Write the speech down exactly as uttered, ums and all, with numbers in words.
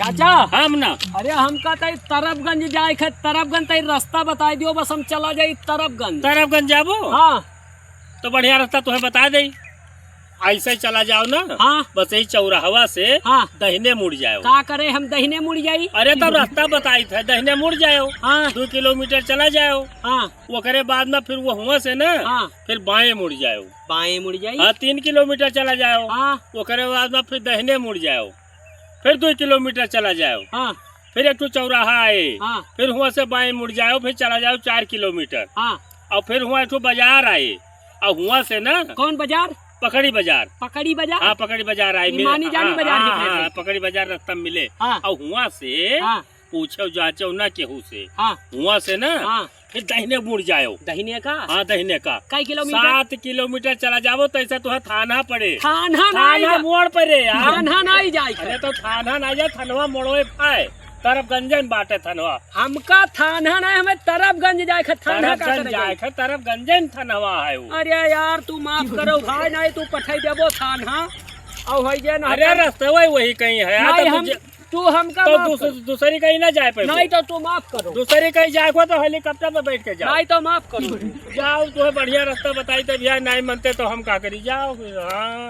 चाचा। हम ना। अरे हमका तई तरबगंज जाए खे, तरबगंज तई रास्ता बताई दियो, बस हम चला जाई तरबगंज। तरबगंज जाबो? हाँ। तो बढ़िया रास्ता तोहे बताई देई। ऐसे चला जाओ ना। हाँ। बस यही चौराहवा से हाँ। दहिने मुड़ जाओ। का करे हम दहिने मुड़ जाई? अरे तब रास्ता बताई थे, दहिने मुड़ जाओ। हाँ। दो किलोमीटर चला जाओ। हाँ। ओकरे बाद में फिर वो हुआ से ना हाँ। फिर बाएं मुड़ जाओ। बाएं मुड़ जाई? हाँ, तीन किलोमीटर चला जाओ। हाँ। ओकरे बाद में फिर दहिने मुड़ जाओ। फिर दो किलोमीटर चला जाओ। हाँ। फिर एक ठो चौराहा आए। हाँ। फिर हुआ से बाएं मुड़ जाओ, फिर चला जाओ चार किलोमीटर। हाँ। और फिर हुआ एक ठो बाजार आए। और हुआ से ना कौन बाजार? पकड़ी बाजार। पकड़ी बाजार? हाँ, पकड़ी बाजार आए, ई मिले। मानी जानी हाँ, बाजार हाँ, के हाँ, पकड़ी बाजार रास्ता में मिले। हाँ। और हुआ से हाँ। पूछो जांचो ना केहू से। हाँ। हुआ से ना हाँ। फिर दहिने मुड़ जाओ। दहिने का? हाँ, दहिने का। कई किलोमीटर? सात किलोमीटर चला जाओ तो ऐसा तुहे थाना पड़े। थाना ना थाना जा- मोड़ पड़े यार। थाना ना ही जाए। अरे तो थाना ना जा, थनवा मोड़वे पाए। तरफगंजन बाटे थनवा। हमका थाना ना, हमें तरफगंज जाए खे। थाना का तरफगंज करे जाए जाए? खे, तरफगंजन थनवा है वो। अरे यार तू माफ करो भाई, नहीं तू पठाई देबो थाना। और है जे ना अरे हम- रास्ता वही, वही कहीं है। हाँ, नहीं, तो हम तुझे- तू हमका तो माफ दूस-, कर। दूसरी कहीं ना जाए पाए। नहीं तो तू माफ करो। दूसरी कहीं जाए को तो हेलीकॉप्टर में बैठ के जाओ। नहीं तो माफ करो। जाओ, तुम्हें बढ़िया रास्ता बताई तो भैया, नहीं मनते तो हम का करी, जाओ। हाँ।